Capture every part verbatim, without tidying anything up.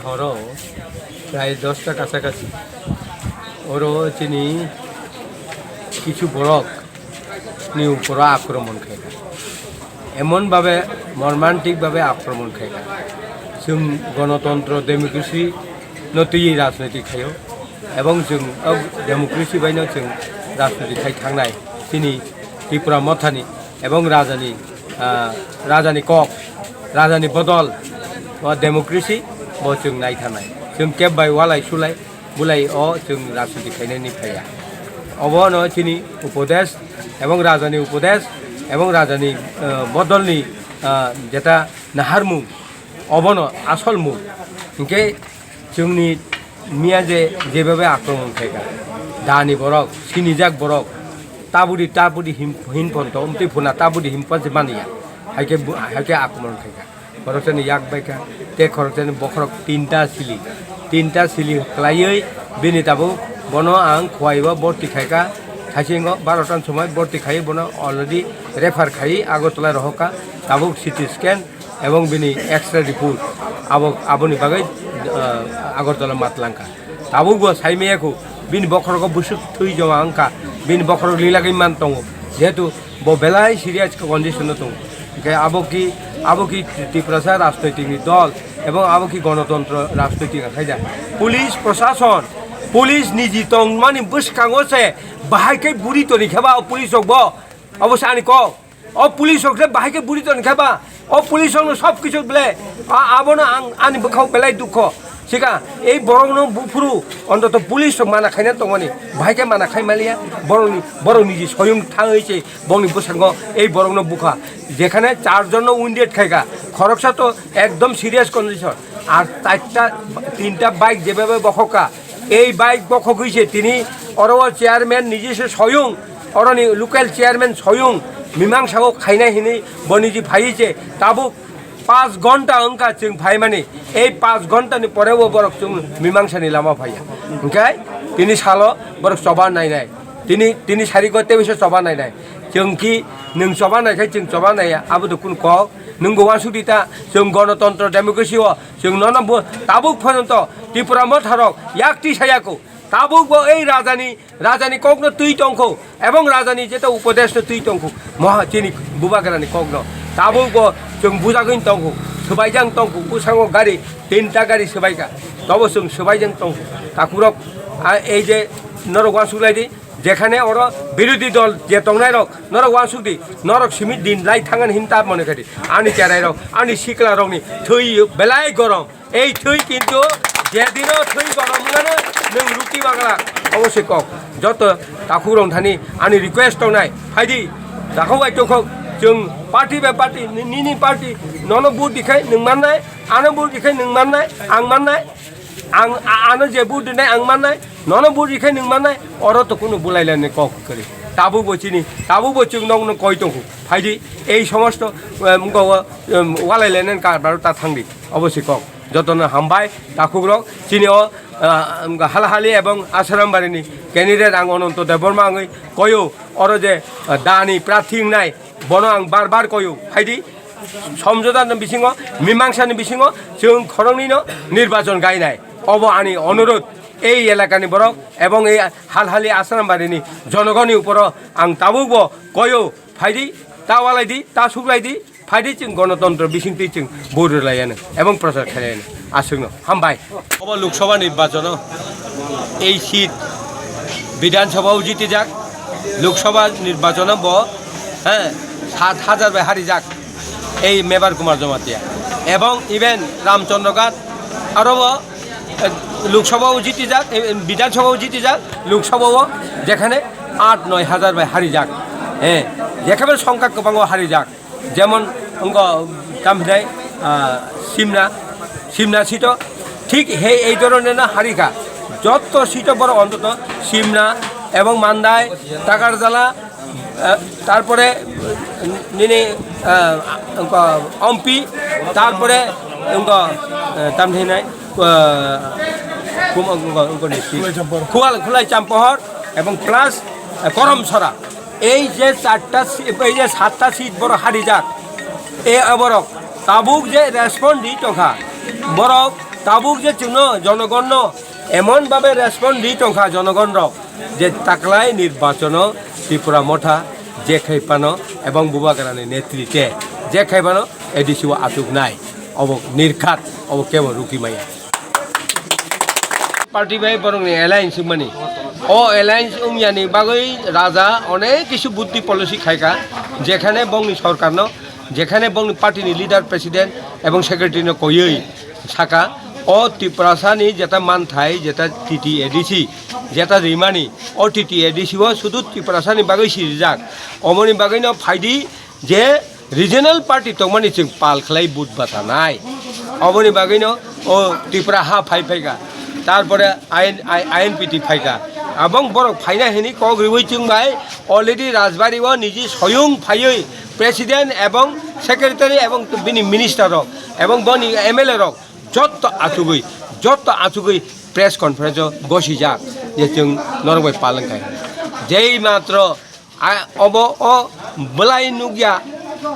Horo prai dosta kasakasi. Oro chini kichu borok ni uporo akromon khaikha. Emon babe, mormantik babe akromon khaikha. Chwng gonotontro, democracy no twiwi rajniti khaio. Ebong chwng o democracy baino chwng rajniti khai thangnai. Chini Tripura mothani ebong rajani, ah, rajani kok, rajani bodol, o democracy bo chwng nai thangnai. Chwng keb bai walai sulai bulai o chwng rajniti khainani phaiya. Obono chini upodesh ebong rajani upodesh ebong rajani, ah, bodolni, ah, jeta naharmung, obono asol mung. Hinkhe chwngni miya je jebabe akromon khaikha, dani borok, sinijak borok, tabudi tabudi him-, hinphon to, umtwi phuna tabudi hinphon se manya, haikhe bu-, haikhe akromon khaikha. Khoroksani yak baikha, tei khoroksani bokhorok tinta sili, tinta sili kwlaiwi bini tabuk bono ang Khowaibo borti khaikha, thaisingo barota ni somoi borti khaiwi bono already refer khaiwi Agartala rohorkha, tabuk C T scan, ebong bini X-ray report abo, aboni bagwi, ah, Agartala matlangkha. Tabukbo saimaya kho, bini bokhorogo bwswk thwi joma wngkha, bini bokhorok lilagwi man tongo, jehetu bo belai serious condition-o tongo. Hinkhe abo ki, abo ki Tiprasa rajnoitikni dol ebong abo ki gonotontro rajnoitik khaida. Police prosason, police niji tongmani bwskango se bahai khe buri toni khe ba o police rokbo, obo se ani kok. O police rok je bahai khe buri toni khe ba, o police rokno sob kichu bele, a-, abono ang ani bwkhao belai dukho. Sika, ei borokno buphuru, ontoto police rok mana khaina tongmani, bahai khe mana khai maliya, borokni, borokni je soyung thangwi se, bongni bwskango ei borokno bukha. Jekhane char jonno wounded khaikha, khoroksa to ekdom serious condition, ar charta, tinta bike jebabe bokhokha, ei bike bokhogwi se tini oro o chairman nije se soyung, oroni local chairman soyung mimangsa o khainai hinwi bo niji phaiwi se tabuk panch ghonta wngkha chwng phaimani. Ei panch ghonta ni pore o borok chwng mimangsani lama phaiya. Hinkhe tini salo borok choba nainai. Tini, tini sari go tei bisa choba nainai. Chwng ki nwng choba naikhai chwng choba naiya, abo to kunu kok. Nwng bo uansuk di ta, chwng gonotontro democracy o chwng nono bo tabuk phono to Tripura motha rok yak twi saya kho. Tabuk bo ei rajani, rajani kokno twi tongkho, ebong rajani jeta upodesh no twi tongkho, moha chini bubagrani kokno. Tabuk bo chwng bujagwin tongkho, swbaijang tongkho, bwskango gari, tinta gari swbaikha, tobo chwng swbaijang tongkho. Takhurok, a, ei je norok uansuk lai di, jekhane oro birodhi dol je tongnai rok, norok uansuk di, norok simi din lai thangan hin ta mone kadi, ani cherai rok, ani sikla rokni thwi belai gorom. Ei thwi kintu jedino thwi gorom wngmano nwng ruti bagla obo se kok. Joto takhuk rok thani ani request tongnai, phaidi takhuk bai tokhok, chwng party bai party, ni-, nini party nono vote dikhai nwng mannai, ano vote dikhai nwng mannai, ang mannai, ang a-, ano je vote dinai ang mannai, nono vote dikhai nwng mannai, oro to kunu bulai lainai kok kwrwi. Tabuk bo chini, tabuk bo chwng nokno koi tongkhu, phaidi ei somosto, em, go, em, walai lainani karbar ta thangdi, obo se kok. Jotono hambai, takhukrok, chini o, ah, Halahali ebong Asarambari ni candidate ang Ananto Debbarma wngwi koyo, oro je, ah, dani prathi wngnai, bono ang bar bar koyo, phaidi, somjota ni bisingo, mimangsa ni bisingo, chwng khoroknwi no nirbachon gainai. Obo ani onurodh, ei elakani borok ebong ei Halahali Asarambari ni jonogoni uporo ang tabukbo koyo, phaidi, ta walaidi, ta suklaidi, phaidi chwng gonotontro bisingtwi chwng vote rwlaianw ebong prochar khlaianw. Aswkno hambai. Obo Lok Sabha nirbachano ei seat Bidhan Sabha o jitijak, Lok Sabha nirbachano bo, he, sat hajar bai harijak ei Mebar Kumar Jamatia. Ebong even Ramchandra Ghat aro bo, eh, Lok Sabha o jitijak, eh, Bidhan Sabha o jitijak, Lok Sabha o jekhane aat noi hajar bai harijak. He, jekhane songkha kwbang o harijak. Jemon wngkha tamhinai, ah, Simna, Simna seat o thik he ei dhoroner no harikha. Jotto seat o borok ontoto Simna ebong Mandai, Takarjala, ah, tarpore nini, ah, wngkha Ompi, tarpore wngkha, ah, tamhinai, ah, kum-, wngkha, wngkha ni seat. Khulai Champohor. Khulai, Khulai Champohor ebong plus, ah, Koromsora. Ei je charta si-, ei je satta seat borok harijak, e borok tabuk je respond di tongkha, borok tabuk je chwngno jonogonno emon babe respond di tongkha jonogon rok je taklai nirbachono Tipra Motha je khai phano ebong Bubagrani netrite je khai phano A D C o achuknai, obo nirkhat, obo kebo ruki maya. Party bai borokni alliance wngmani. O alliance wngyani bagwi raja onek kisu buddhi policy khaika, jekhane bongni sorkarno, jekhane bongni party ni leader, president ebong secretary no koywi saka, o Tiprasani jeta manthai, jeta T T A D C, jeta rimani, o T T A D C o sudu Tiprasani bagwi sirijak. Omoni bagwino phaidi, je regional party tongmani chwng pal khlai vote batanai. Oboni bagwino o Tipra ha phai phaika, tarpore I N, I-, I N P T phaika. Abong borok phaina hini kok riwi chwng bai already Rajbari o niji soyung phaiwi president ebong secretary ebong bini minister rok ebong boni M L A rok jotto achugwi, jotto achugwi press conference o gosijak je chwng norok bai pal wngkha. Jei matro A, obo o belai nukya,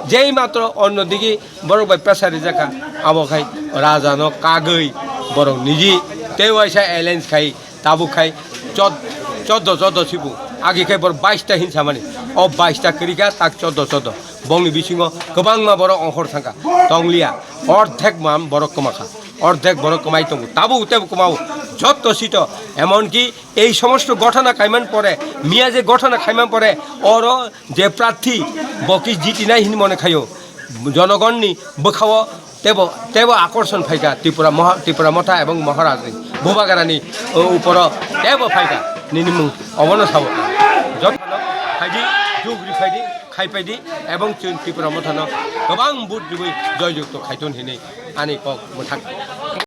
jei matro onno digi borok bai pressure rijak kha, abo khai raja no kagwi borok niji tei waisa alliance khai tabuk khai chod-, choddo, choddo sibu agi khai borok bais ta hin samani, o bais ta kwrwi kha tak choddo, choddo bongni bisingo kwbangma borok onghor thangkha, tongliya, ordhek man borok kwma kha, ordhek borok kwmai tongo, tabuk tebo kwmao jotto sito, emonki ei somosto ghotona kaiman pore, miya je ghotona kaiman pore, oro je prarthi, bo ki jitinai hinwi mone khaio, jonogonni bwkhao tebo, tebo akorson phaikha Tripura moha-, Tripura Motha ebong Maharajni Bubagrani, o, uporo tebo phaikha, nini mung obono sabo. Jotono phaidi, jugri phaidi, khai phaidi, ebong chwng Tripura Mothano kwbang vote riwi joy jukto khaiton hinwi ani kok mwthang.